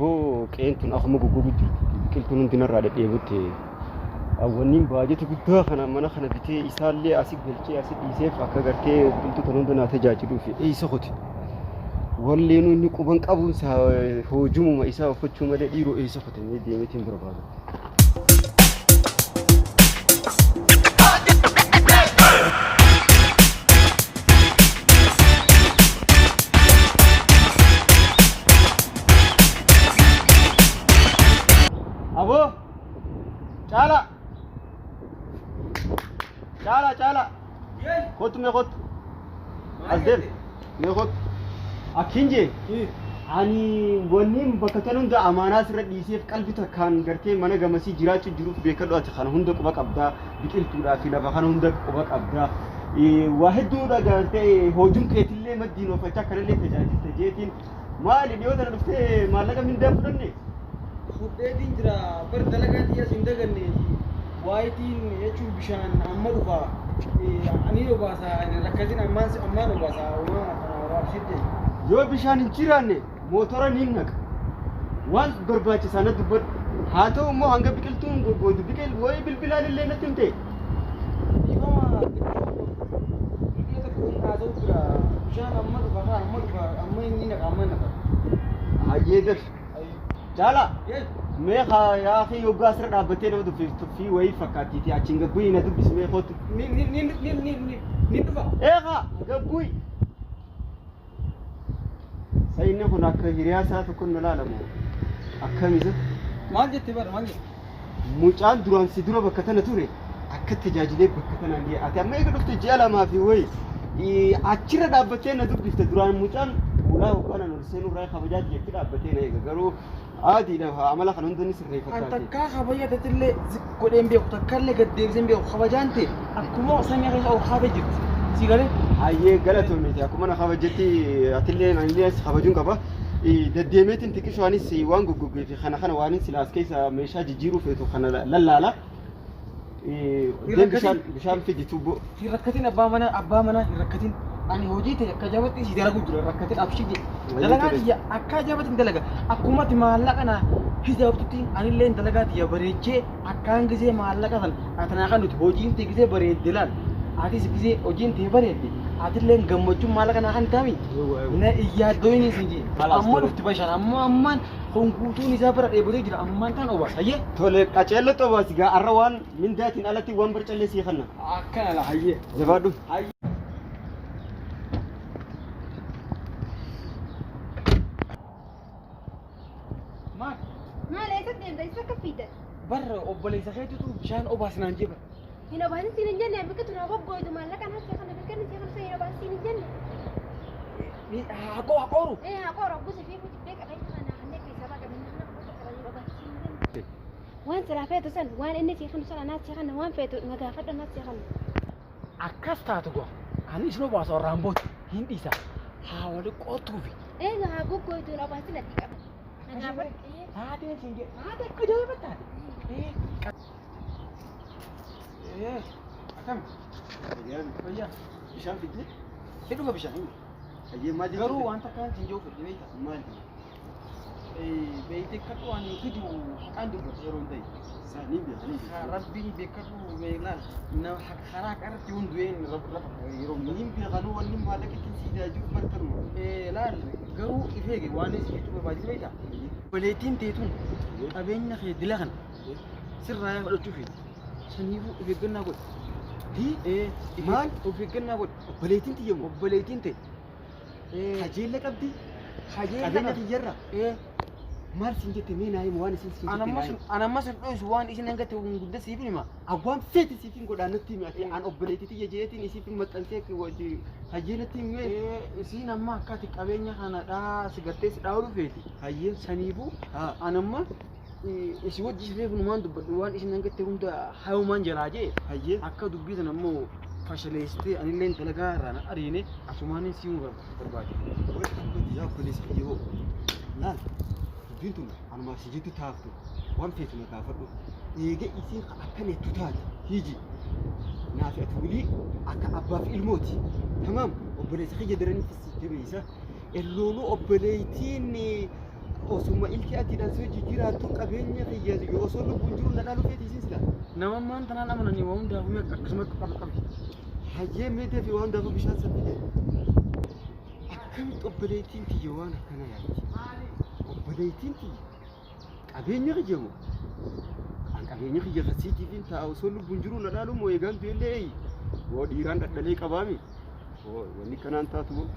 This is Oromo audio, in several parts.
Aboo qe'een tun akkuma goggogu jirti. Biqiltuun hundi narraa dhedheebutti. Wanniin baajata guddaa kana mana kana bitee isaallee asi galchee asi dhiiseef akka gartee biqiltuu tan hunda naa tajaajiluuf eessa kuti. Walleenuu inni quban qabuun isaa hoojumuma isaa uffachuu malee dhiiroo eessa kute mee deemeetiin barbaada. Aboo! Caala! Caala caala! Kottu mee kottu. As deem. Mee kottu. Akkin jee. Ani wanniin bakka tan hunda amaanaa sirra dhiiseef qalbi takkaan gartee mana gamasii jiraachuu jiruuf beekadhu ati kana hunda quba qabdaa biqiltuudhaa fi lafa kana hunda quba qabdaa. Waa hedduudha gartee hojiin keetillee maddiin oofachaa kanallee tajaajilta jeetiin maali dhiyoo tana dhuftee maallaqa mindaa fudhanne? Fudheetiin jira bar dalagaa xiyyaas hin daganne waayitiin jechuun bishaan amma dhufa ani obaasa rakkatin ammaan ammaan obaasa uumaa kana waabshidde. Yoo bishaan hin jiraanne mootora niin naqa. Waan barbaachisaa na dubbadhu. Haa ta'u immoo hanga biqiltuun goggoodu biqil wayii bilbilaan illee natti himte. Dhiifama bilbila tokko hin haasa'u jira bishaan amma dhufa haa amma dhufa amma inni naqa amma naqa. Hayyee daf. Jaala. Mee haa yaa fi yoggaa asirra dhaabbattee nama tuffii tuffii wayii fakkaattiiti achiin gabbuyi na dubbisi mee kootu. Ni ni ni ni ni ni ni dhufa. Eegaa gabbuyi. Sayinni kun akka hiriyaa isaa tokko nu laalamu akkamisa. Maal jette bara maal jette? Mucaan duraan si dura bakka tana ture akka tajaajilee bakka tanaan ga'e. Ati amma eega dhufte ji'a lamaa fi wayi achirra dhaabbattee na dubbifte duraan mucaan ulaa hogganaan ol seenuu irraa kabajaa jetti dhaabbattee na eega garuu aadiidha amala kana hunda ni An sirreeffattaati. takkaa kabaja tatillee godheen beeku takkaallee gad deebiseen beeku kabajaan ta'e akkuma samii keessa ol kaatee jirti. Si galee? Hayyee galatoomiti akkuma na kabajetti atillee anillee si kabajuun qaba. Deddeemeetiin xiqqishoo anis waan goggogee fi kana kana waan silaas keessa meeshaa jijjiiruu feetu kana lallaala. Deem bishaan bishaan fidi tuubboo. Hin rakkatin abbaa manaa abbaa manaa hin rakkatin. Ani hojii ta'e akka jabatti si dalagu jira rakkatin abshii jedhe. Dalagaa tiyya akka jabatti hin dalaga. Akkuma ati maallaqa na hijaabtutti anillee dalagaa tiyya bareechee akkaan gisee maallaqa san atanaa kan nuti hojiin ta'e gisee bareedde laal. Atis gisee hojiin ta'e bareedde atillee gammachuun maallaqa naa kan taami. Na iyyaaddooyin isin jee. Amma dhufti bashaan amma ammaan kun guutuun isaa bara dheebotee jira ammaan tan obaas hayyee. Tole qaceello xobaas gaa arra waan mindaatiin alatti waan barcallee sii kanna. Akkana la hayyee. Jabaadhu. Maal? Maal eessatti deemta? Eessa akka fiidan? Barra obboleessa keetitu bishaan obaas naan jee bara. Hin obaasin siin hin jenne biqiltu na goggooytu maallaqaan haasee kana bilkanni see kana hin obaasin siin hin jenne. Haqoo haqooru. Ee haa qoora gosa fi jibbee qabeenya kana kanneen keessaa ba'a qabeenya kana gosa qaban hin obaasin siin hin jenne. Waan silaa feetu san waan inni sii kanu san anaat sii kana waan feetu na gaafadhu anaat sii kana. Akkas taatu goo. Ani isin obaasa warraan booda hin dhiisa. Haa wali qotuufi. Eega haa goggooytu hin obaasin ati qaba. Na gaafadhu. Taateen siin jedhe. Haati akka ajaa'iba taate. Ee. Akkam? Fayyaa. Bishaan fidde? Ni dhuga bishaan. Hayyee maal jechuudha? Garuu waan takkaan siin jiru fedhe beekta. Maal? Beektee kadhu waan fidu haqaan dubbata yeroo hin ta'e. Saaniin beekanii beeku. Rabbiin beekatu beeknaan karaa qarratti hundu'een lafa yeroo hundaa. Niin beekanuu wanni maallaqa ittiin siidaa jiru bartanuma. Laal garuu ifeege waan isin jechuu barbaadu beekta. Obboleettiin teetuun qabeenya kee dila kana sirraa yaa fudhachuu feeti. Saniifuu of eeggannaa godhi. Maal? Of eeggannaa godhi. Obboleettiin tiyya moo? Obboleettiin tee. Kajeella qabdi? Kajeella Qabeenya qabdi. kiyyarra? Maal siin jette mee naa himi waan isin siin jette naa himi. An ammas hin dho'isu waan isin hanga ta'e guddaa siif hima. Awwaan feeti siif hin godhaa natti himi ati an obboleettii tiyya jeetiin isiif hin maxxansee hayyee natti himi mee. Isiin amma akka ati qabeenya kana dhaa si gartee si dhaa'uu feeti. Hayyee. Saniifuu Haa. an amma isi wajji reefu numaan dubbadhu waan isin hanga ta'e hunda hayumaan jalaa jee Hayyee. akka dubbii sana immoo fashaleessitee anillee dalagaa irraa na ariine asumaanin siimuu barbaade. Yaa obboleessa kiyya hoo. Laal dubbiin tun anumaaf si jiddu taaftu waan feetu na gaafadhu. Eega isiin akkana ittu taate hiiji. Naafi ati wulii akka abbaaf ilmooti. Tamaam obboleessa kiyya daranii si jabeessa. Ellooluu obboleettiin Osuma ilki atiidhaan si hojii jiraattu qabeenya kiyya osoo lubbuun jiru na dhaaluu feeti isin silaa. Nama ammaan tanaan amananii waa hundaafuu mee akkasuma qabi qabi. Hayyee meetee fi waan hundaafuu bishaan san fide. Akkamitti obboleettiin tiyya waan akkana yaaddi? Obboleettiin tiyya qabeenya kiyya moo? An qabeenya kiyya kan siitiif hin ta'a osoo lubbuun jiru na dhaalu moo eegaan du'ellee eeyi? Hoo dhiiraan dhadhalee qabaami? Hoo wanni kanaan taatu moo?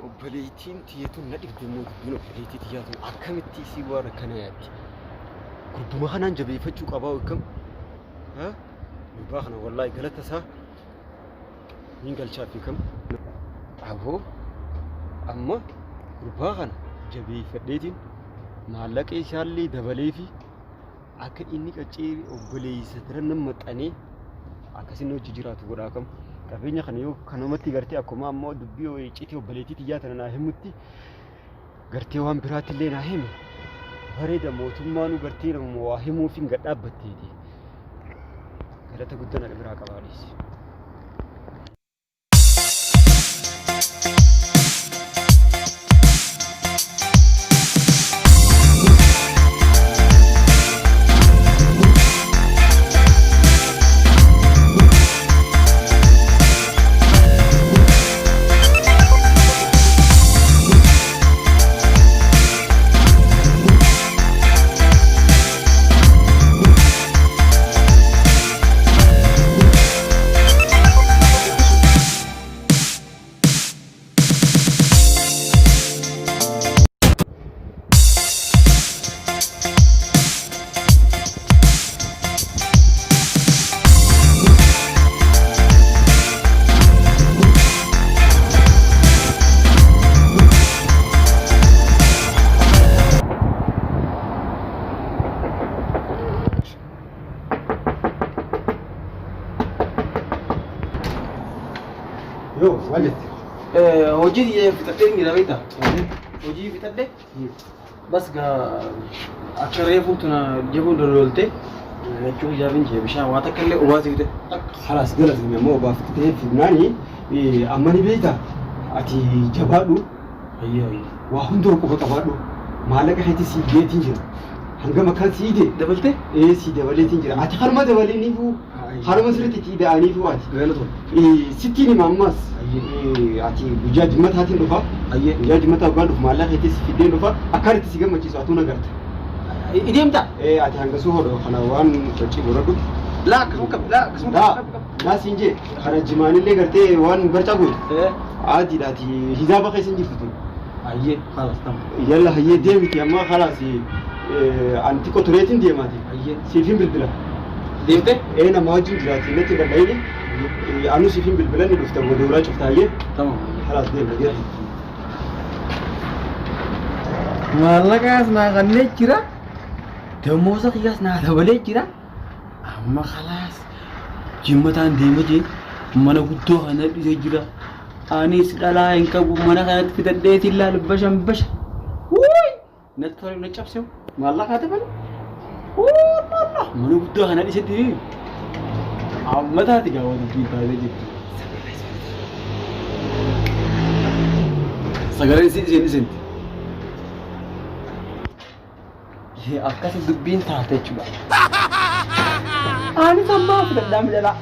Obboleettiin tiyya tun na dhibde immoo dubbiin obboleettii tiyyaa tun akkamitti isii waan akkana yaaddi? Gurbuma kanaan jabeeffachuu qabaa akkam? Gurbaa kana wallaahi galata isaa niin galchaafi kam? Aboo amma gurbaa kana jabeeffadheetiin maallaqa isaallee dabaleefi akka inni qaccee obboleessa bira nan maxxanee akkasin hojii jiraatu godhaa kam qabeenya kana yoo kanumatti gartee akkuma ammoo dubbii iccitii obboleettii tiyyaa tana naa himutti gartee waan biraatti illee naa hime bareeda mootummaanuu gartee namuma waa himuuf hin gad dhaabbatteeti galata guddaa na biraa qabaa dhiisi. Yoo maal jette? Hojii fixadhee jira beektaa? Hojii fixadhe bas gaa akka reefuu tuna jabuun dololte jechuu hijaabin jee bishaan waa takka illee obaasii fite takka. Halaas galatoomi ammoo obaafte fidnaani amma ni beektaa ati jabaadhu Ayyee ayyee. Waa hunduma quba qabaadhu. Maallaqa keetii sii geetiin jira. Hangam akkaan sii ide? Dabaltee? Ee sii dabaleetiin jira. Ati kanuma dabaleeniifuu kanuma sirriitti itti ida'aniifuu ati. Galatoom. Sittiin hima ammas. Ayyee. Ati guyyaa jimmataatiin dhufa. Ayyee. Guyyaa jimmataa hoggaan dhufu maallaqa keetii si fiddeen dhufa. Akkaan itti si gammachiisu atuu nagarta. Ideemtaa? Ee ati hangasuu hodho kana waan sochii godhadhu. Laa akkasuma qabi laa akkasuma Laa qabi qabi. laa siin jee kana jimaanillee gartee waan barcaa gootu. Ee. Adiidha ati hizaaba keessa hin jirtu tun. Ayyee halas tam. Yalla hayyee deemiti amma kalaas ani xiqqoo tureetiin deemaati. Ayyee. Siifin bilbila. Deemtee? Ee nama wajjin jiraati natti dhadha'ini. Anu siifin bilbila ni dhufta booda ulaa cufta hayyee. Tamam. Kalaas deema deema. Maallaqaas naa kannee jira. Damoosa kiyyaas naa dabalee jira. Amma kalaas jimmataan deema jee mana guddoo kana dhiisee jira. Anis dhalaa hin qabu mana kanatti fidadheetiin laal bashan basha. Wuuy! Natti tole na cabse maallaqaa dabale. Wuullalla! Mana guddoo kana dhiisetti amma taati gaa waan dubbiin taatee jirti. Sagaleen isin isin isinti. Akkasi dubbiin taate jechuudha. Anis ammaa fudhadhaa midhalaa.